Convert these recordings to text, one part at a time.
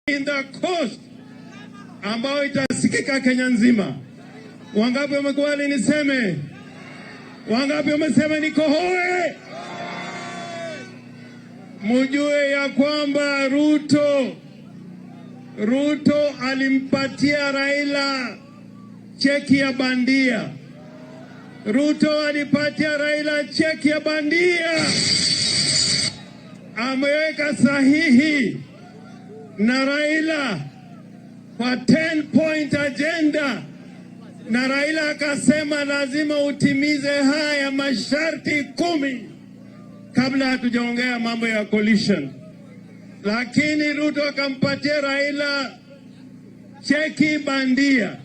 In the coast ambayo itasikika Kenya nzima. Wangapi wamekubali niseme? Wangapi wamesema nikohoe? Mujue ya kwamba Ruto alimpatia Raila cheki ya bandia. Ruto alipatia Raila cheki ya bandia, ameweka sahihi na Raila kwa 10 point agenda, na Raila akasema lazima utimize haya masharti 10 kabla hatujaongea mambo ya coalition. Lakini Ruto akampatia Raila cheki bandia,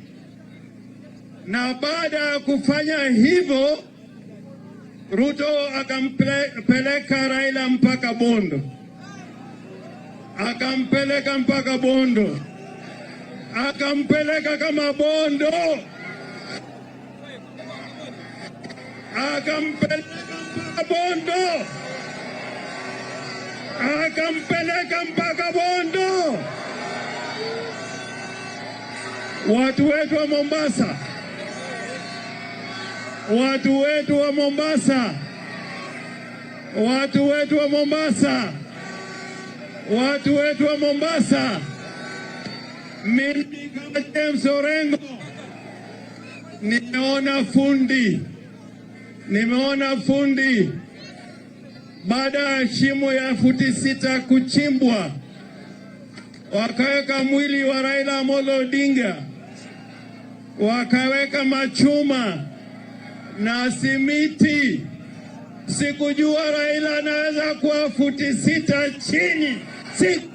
na baada ya kufanya hivyo, Ruto akampeleka Raila mpaka Bondo, akampeleka mpaka Bondo, akampeleka kama Bondo, akampeleka mpaka Bondo, akampeleka mpaka Bondo. Watu wetu wa Mombasa, watu wetu wa Mombasa, watu wetu wa Mombasa, watu wetu wa Mombasa, mimi kama James Orengo nimeona fundi, nimeona fundi baada ya shimo ya futi 6 kuchimbwa, wakaweka mwili wa Raila Amolo Odinga, wakaweka machuma na simiti. Sikujua Raila anaweza kuwa futi 6 chini. Sikujua.